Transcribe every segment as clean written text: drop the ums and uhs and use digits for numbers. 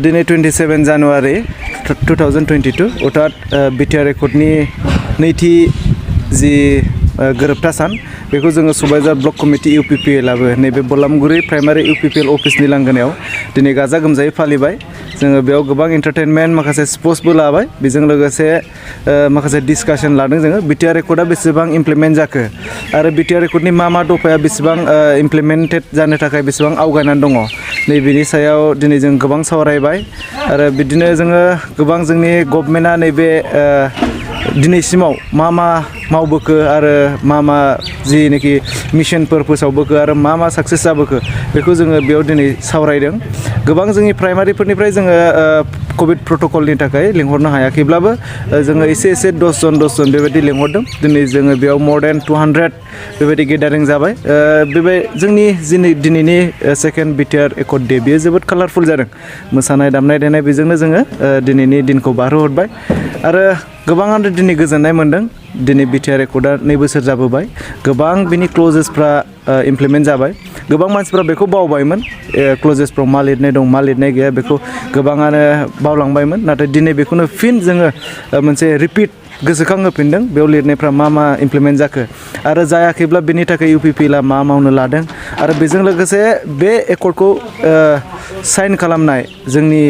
दिनै 27 जानुवारि 2022 अर्थात बिटिआर रेकर्डनि नैथि जि गोरोबथा सान बेखौ जोङो सुबाइजार ब्लक कमिटि इउपिपिएलआबो नैबे बलामगुरि प्राइमारि इउपिपिएल अफिसनि लांगोनायाव दिनै गाजा गोमजायै फालिबाय जोङो बेयाव गोबां एन्टारटेनमेन्ट माखासे स्पर्ट्सबो लाबाय बेजों लोगोसे माखासे डिसकाशन लादों जोङो बिटिआर रेकर्डआ बेसेबां इमप्लिमेन्ट जाखो आरो बिटिआर रेकर्डनि मा दफाया बेसेबां इमप्लिमेन्टेड जानो थाखाय बेसेबां आवगायनानै दङ नैबेनि सायाव दिनै जों गोबां सावरायबाय आरो बिदिनो जोङो गोबां जोंनि गभर्नमेन्टआ नैबे दिनैसिमाव मा मावबोखो आरो मा जिनेखि मिशनफोर फोसावबोखो आरो मा साक्सेस जाबोखो बेखौ जोङो बेयाव दिनै सावरायदों गोबां जोंनि प्राइमारिफोरनिफ्राय जोङो कभिड प्रट'कलनि थाखाय लिंहरनो हायाखैब्लाबो जोङो एसे 10 जन बेबायदि लिंहरदों दिनै जोङो बेयाव more than 200 बेबायदि गेदारिं जाबाय जोंनि दिनैनि सेकेन्ड बिटिआर रेकर्ड डे बेयो जोबोद कालारफुल जादों मोसानाय दामनाय देनाय बेजोंनो जोङो दिनैनि दिनखौ बारहोहरबाय आरो गोबाङानो दिनै गोजोननाय मोन्दों दिनै बिटिआर रेकर्डआ 2 बोसोर जाबोबाय गोबां बिनि क्लजेसफ्रा इमप्लिमेन्ट जाबाय गोबां मानसिफ्रा बेखौ बावबायमोन क्लजेसफ्राव मा लिरनाय दं मा लिरनाय गैया बेखौ गोबाङानो बावलांबायमोन नाथाय दिनै बेखौनो फिन जोङो मोनसे रिपिट गोसोखांहोफिनदों बेयाव लिरनायफ्रा मा इमप्लिमेन्ट जाखो आरो जायाखैब्ला बेनि थाखाय इउपिपिएलआ मा मावनो लादों आरो बेजों लोगोसे बे एकर्डखौ साइन खालामनाय जोंनि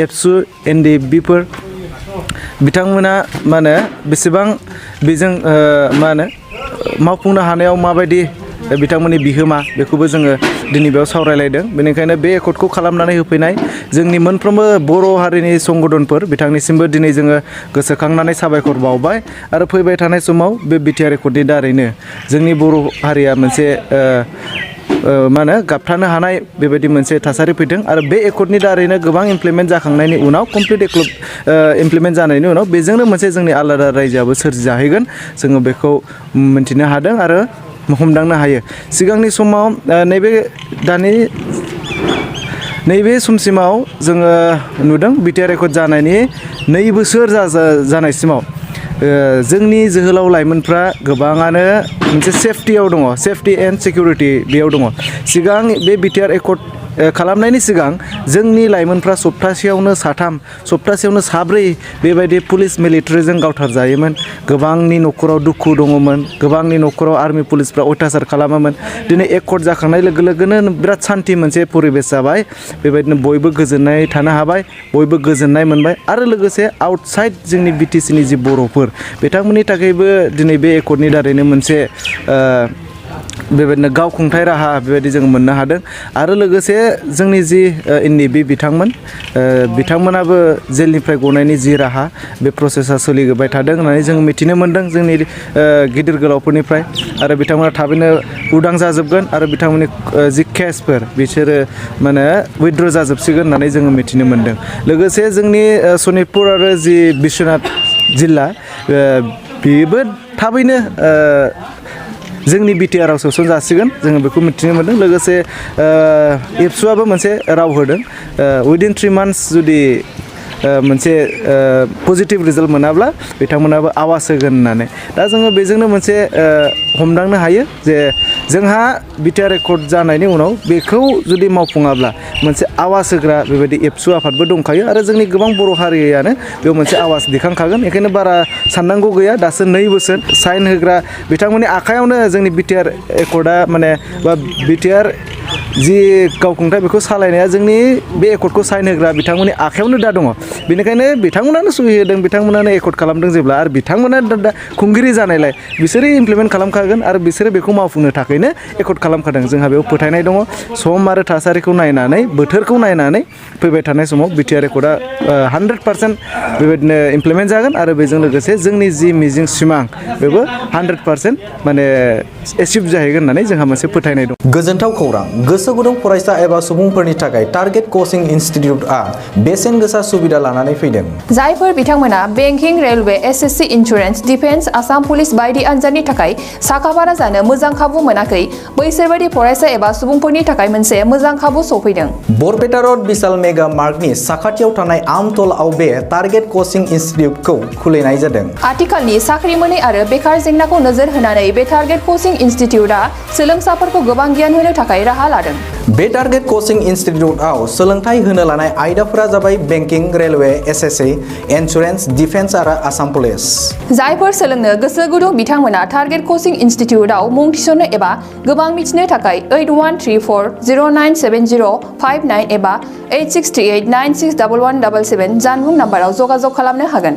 एबसु एनडिएफबिफोर बिथांमोना मा होनो बेसेबां बेजों मा होनो मावफुंनो हानायाव माबायदि बिथांमोननि बिहोमा बेखौबो जोङो दिनै बेयाव सावरायलायदों बेनिखायनो बे एकर्डखौ खालामनानै होफैनाय जोंनि मोनफ्रोमबो बर' हारिनि संगठनफोर बिथांनिसिमबो दिनै जोङो गोसोखांनानै साबायखर बावबाय आरो फैबाय थानाय समाव बे बिटिआर रेकर्डनि दारैनो जोंनि बर' हारिया मोनसे मा होनो गाबथानो हानाय बेबायदि मोनसे थासारि फैदों आरो बे एकर्डनि दारैनो गोबां इमप्लिमेन्ट जाखांनायनि उनाव कमप्लिट इमप्लिमेन्ट जानायनि उनाव बेजोंनो मोनसे जोंनि आलादा रायजोआबो सोरजिजाहैगोन जोङो बेखौ मिन्थिनो हादों आरो हमदांनो हायो सिगांनि समाव नैबे समसिमाव जोङो नुदों बिटिआर रेकर्ड जानायनि 2 बोसोर जानायसिमाव जोंनि जोहोलाव लाइमोनफ्रा गोबाङानो मोनसे सेफटियाव दङ सेफटि एन्ड सिकिउरिटि बेयाव दङ सिगां बे बिटिआर रेकर्ड खालामनायनि सिगां जोंनि लाइमोनफ्रा सप्तासेयावनो 3 सप्तासेयावनो 4 बेबायदि पुलिस मिलिटारिजों गावथारजायोमोन गोबांनि न'खराव दुखु दङमोन गोबांनि न'खराव आर्मि पुलिसफ्रा अयथासार खालामोमोन दिनै एकर्ड जाखांनाय लोगो लोगोनो बिराद सान्थि मोनसे परिबेस जाबाय बेबायदिनो बयबो गोजोननाय थानो हाबाय बयबो गोजोननाय मोनबाय आरो लोगोसे आउटसाइड जोंनि बिटिसिनि जि बर'फोर बिथांमोननि थाखायबो दिनै बे एकर्डनि दारैनो मोनसे बेबायदिनो गावखुंथाय राहा बेबायदि जों मोननो हादों आरो लोगोसे जोंनि जि एनडिएफबि बिथांमोनाबो जेलनिफ्राय गनायनि जि राहा बे प्रसेसा सोलिबाय थादों होननानै जों मिथिनो मोन्दों जोंनि गिदिर गोलावफोरनिफ्राय आरो बिथांमोना थाबैनो उदां जाजोबगोन आरो बिथांमोननि जि केसफोर बिसोरो माने उइथड्र जाजोबसिगोन होननानै जोङो मिथिनो मोन्दों लोगोसे जोंनि सनितपुर आरो जि बिश्वनाथ जिल्ला बेबो थाबैनो जोंनि बिटिआरआव सोसनजासिगोन जोङो बेखौ मिथिनो मोन्दों लोगोसे एबसुआबो मोनसे राव होदों उइदिन 3 months जुदि मोनसे पजिटिभ रिजाल्ट मोनाब्ला बिथांमोनाबो आवाज होगोन होननानै दा जोङो बेजोंनो मोनसे हमदांनो हायो जे जोंहा बिटिआर रेकर्ड जानायनि उनाव बेखौ जुदि मावफुङाब्ला मोनसे आवाज होग्रा बेबायदि एबसु आफादबो दंखायो आरो जोंनि गोबां बर' हारियानो बेयाव मोनसे आवाज दिखांखागोन बेखायनो बारा साननांगौ गैया दासो 2 बोसोर साइन होग्रा बिथांमोननि आखायावनो जोंनि बिटिआर रेकर्डआ माने बा बिटिआर जि गावखुंथाय बेखौ सालायनाया जोंनि बे एकर्डखौ साइन होग्रा बिथांमोननि आखायावनो दा दङ बेनिखायनो बिथांमोनानो सहि होदों बिथांमोनानो एकर्ड खालामदों जेब्ला आरो बिथांमोना दा खुंगिरि जानायलाय बिसोरो इमप्लिमेन्ट खालामखागोन आरो बिसोरो बेखौ मावफुंनो थाखायनो एकर्ड खालामखादों जोंहा बेयाव फोथायनाय दङ सम आरो थासारिखौ नायनानै बोथोरखौ नायनानै फैबाय थानाय समाव बिटिआर रेकर्डआ 100% बेबायदिनो इमप्लिमेन्ट जागोन आरो बेजों लोगोसे जोंनि जि मिजिं सिमां बेबो 100% माने एचिभ जाहैगोन होननानै जोंहा मोनसे फोथायनाय दं गोजोनथाव खौरां गोसो गुदुं फरायसा एबा सुबुंफोरनि थाखाय टारगेट कचिं इनस्टिट्यूटआ बेसेन गोसा सुबिदा लानानै फैदों जायफोर बिथांमोना banking railway SSC insurance defence Assam police बायदि आनजादनि थाखाय साखाफारा जानो मोजां खाबु मोनाखै बैसोर बायदि फरायसा एबा सुबुंफोरनि थाखाय मोनसे मोजां खाबु सफैदों बरपेटा रोड विशाल मेगा मार्टनि साखाथियाव थानाय आमतलाव बे टारगेट कचिं इनस्टिट्यूटखौ खुलिनाय जादों आथिखालनि साख्रि मोनै आरो बेकार जेंनाखौ नोजोर होनानै बे टारगेट कचिं इनस्टिट्यूटआ सोलोंसाफोरखौ गोबां गियान होनो थाखाय राहा लादों हागोन। बे टारगेट कोचिं इनस्टिट्यूटआव सोलोंथाइ होनो लानाय आयदाफोरा जाबाय banking, railway, SSC, insurance, defence आरो आसाम पुलिस। जायफोर सोलोंनो गोसो गुदुं बिथांमोना टारगेट कोचिं इनस्टिट्यूटआव मुं थिसननो एबा गोबां मिथिनो थाखाय 8134097059 एबा 8638961177 जानबुं नाम्बाराव जगाजग खालामनो हागोन।